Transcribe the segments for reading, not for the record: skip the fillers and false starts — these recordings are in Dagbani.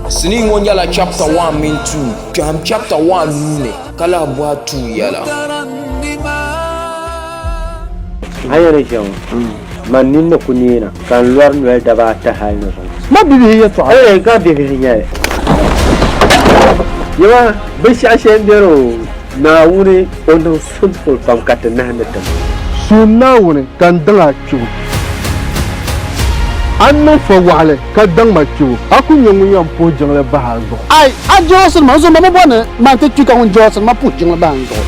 Sinii ŋɔ nyɛla chapter 1 mini 2, kpɛhim chapter 1 nuu ni ka lahi bɔhi 2 yɛla. A yɛn ni ʒiya ŋɔ, man nini ni ku neena ka n lɔri noli daba ata hal ni zuŋɔ. Ma bibihi yɛtɔɣa. Ee, ka bibihi nyɛli. Yɛma, binshɛɣu shɛli m-beni o, Naawuni o niŋ simple pam ka ti nahindi ti maŋa. Suum Naawuni ka n daŋ a kpibu. A ni niŋ fɔwaɣili ka daŋ ma kpibu, a ku nyɛ ŋun yɛn puhi jiŋli bahi a zuɣu. Ai, a jɔɔsiri ma, n zuɣu ma mi bɔri ni man ti kpi ka ŋun jɔɔsiri ma puhi jiŋli bahi n zuɣu.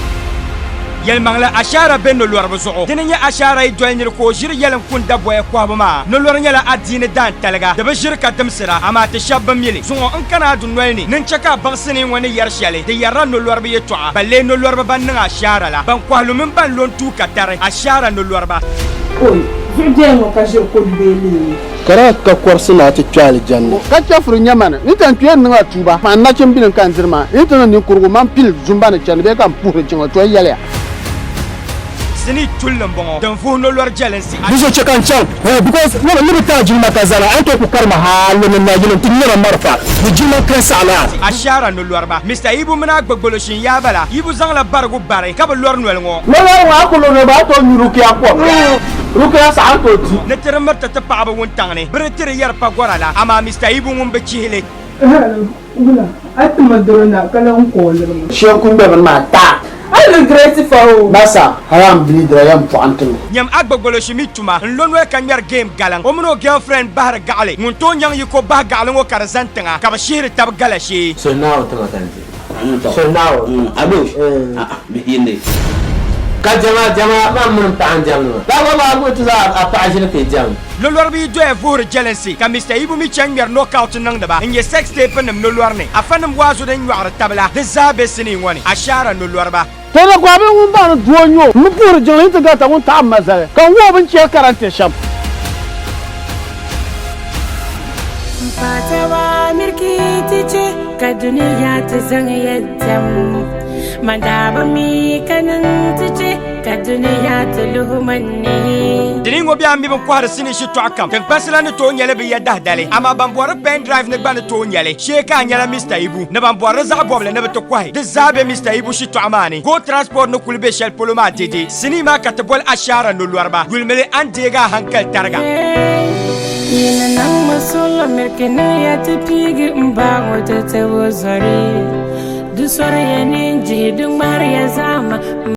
Yɛlimaŋli, ashaara be nolɔriba zuɣu. Dini n-nyɛ ashaara yi doli nir ka o ʒiri yɛlim kuni daboya kɔhibu maa. Nolɔri nyɛla adiini daantaliga, di bi ʒiri ka dimsira, amaa ti shɛba bi mi li. Zuŋɔ n kana a dunoli ni ni n chɛ ka a baŋ sinii ŋɔ ni yɛri shɛli, di yɛrila nolɔriba yɛtɔɣa, ban lee nolɔriba ban niŋ ashaara la, ban kɔhi lu mini ban lo n-tuui ka tari, ashaara nolɔriba. Oi, zuɣu doya ŋɔ ka ʒiri kodu bee leemu. Ka daa ka kɔrisi ni a ti kpe alijanna. Ka chɛfuri nya ma ni n ti kpe n-niŋ a tuuba, man nachimbilim ka n diri maa, n yi ti niŋ ninkurigu, man pili zumba ni chani bee ka m puhiri jiŋli, to n yɛliya. Sinii tulli m-bɔŋɔ din vuhi nolɔri jɛlinsi. Di zuɣu chɛ ka n chaŋ because ni bi ti a jilima ka zana, a ni tooi ku karima hali ni nayili nti ŋmɛ ma marafa ni jilima n-kani saɣi laa. Ashaara nolɔriba, Mister Ibu mini Agbegbolo Shinyaaba la, Ibu zaŋla barigu bari ka bi lɔri noli ŋɔ. Nolɔri ŋɔ a ku lo noli maa a tooi nyu rukia kom, rukia saha n tooi di. Ni ti di miriti ti paɣaba wuntaŋ ni, bɛ di ti di yɛri pagɔra la, amaa Mister Ibu ŋun bi chihi li. Hello, wula? A ti ma doro na ka lan kooliri ma. Shee n-ku ŋmɛ bini maa taai. I regret fa o. Masa, hali a ni bleedira yɛn pɔɣi n-ti mi. Nyam Agbogboloshi mi tuma n-lo noli ka ŋmɛri game galiŋ. O mini o girlfriend bahiri gaɣili. Ŋun tooi nyaŋ yiko bahi gaɣili ŋɔ ka di zani tiŋa ka bɛ shihiri tab gala shee. Suhi Naawuni tiŋa ka n-ti. Suhi Naawuni. Ka diɛma diɛma maa mini m paɣa n-diɛmdi maa. Daa gba maa ti zaŋ a paɣa ʒili ka yi diɛmdi. Nolɔriba yi doya vuhiri jɛlinsi, ka Mister Ibu mi chaŋ ŋmɛri knockout niŋdi ba n-nyɛ sex tape nim nolɔri ni. Afanim waazu din nyɔɣiri taba la, di zaa be sinii ŋɔ ni. Ashaara nolɔriba. Tɔna Kwame ŋun baŋ ni doo n-nyɛ o, m mi puhiri jiŋli nti garita ŋun taɣim ma zali, ka n wuhi o bɛ ni chɛri karante shɛm. M paɣ taba miriki ti chɛ ka dunia ti zaŋ ya diɛm. Man daa bi mi ka niŋ ti chɛ ka dunia ti luhi man ni. Dini ŋɔ bɛ a mi bin kɔhiri sinii shitɔɣu kam, tiŋkpansi la ni tooi nyɛli bɛ ya dahidali, amaa ban bɔri pen drive ni gba ni tooi nyɛli. Shee ka a nyɛla Mister Ibu ni ban bɔri zaɣ bɔbili ni bɛ ti kɔhi, di zaa be Mister Ibu shitɔɣu maa ni. Go Transport ni kuli be shɛli polo maa dede. Sinii maa ka ti boli ashaara nolɔriba, yulimili a ni deegi a hankali tariga. Yi ni niŋ ma solo miriki niŋya ti piigi m ba ŋɔ ti tibu zɔri. Di sɔriya ni n jihi di ŋmahiriya zahima.